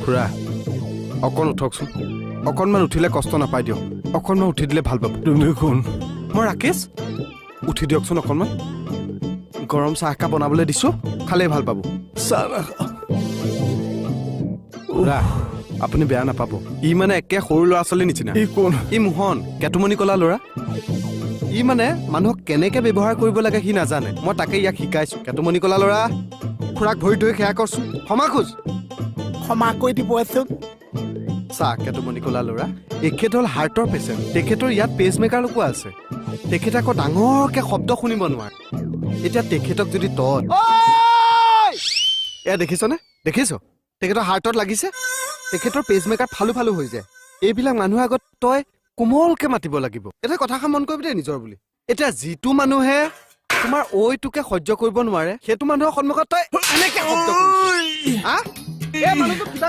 খুৰা, অকণ উঠকচোন। অকণমান উঠিলে কষ্ট নাপাই দিয়ক। অকণমান উঠি দিলে ভাল পাব। তুমি কোন? মই ৰাকেশ। উঠি দিয়কচোন অকণমান। গৰম চাহ একাপ বনাবলৈ দিছোঁ, খালেই ভাল পাব। চাহ নাখাওঁ। খুৰা, আপুনি বেয়া নাপাব, ই মানে একে সৰু ল'ৰা ছোৱালীৰ নিচিনা। ই কোন? ই মোহন, কেতুমণি কলা ল'ৰা। ই মানে মানুহক কেনেকে ব্যৱহাৰ কৰিব লাগে সি নাজানে। মই তাকে ইয়াক শিকাইছো। কেতুমণি কলা ল'ৰা, খুৰাক ভৰি ধৰি সেৱা কৰচোন, ক্ষমা খোজ। ক্ষমা কৰি দিবচোন। চা কেতুমণি কলা ল'ৰা, এখেত হ'ল হাৰ্টৰ পেচেণ্ট। তেখেতৰ ইয়াত পেচমেকাৰ লগোৱা আছে। তেখেতে আকৌ ডাঙৰকে শব্দ শুনিব নোৱাৰে। এতিয়া তেখেতক যদি তই, এয়া দেখিছনে? দেখিছ, তেখেতৰ হাৰ্টত লাগিছে। তেখেতৰ পেচমেকাৰ ফালো ফালো হৈ যায়। এইবিলাক মানুহৰ আগত তই কোমলকে মাতিব লাগিব। এতিয়া কথাষাৰ মন কৰিবি দেই, নিজৰ বুলি। এতিয়া যিটো মানুহে তোমাৰ ঐটোকে সহ্য কৰিব নোৱাৰে, সেইটো মানুহৰ সন্মুখত তই এনেকে শব্দ কৰিছ। হা? এই মানুহটো কিবা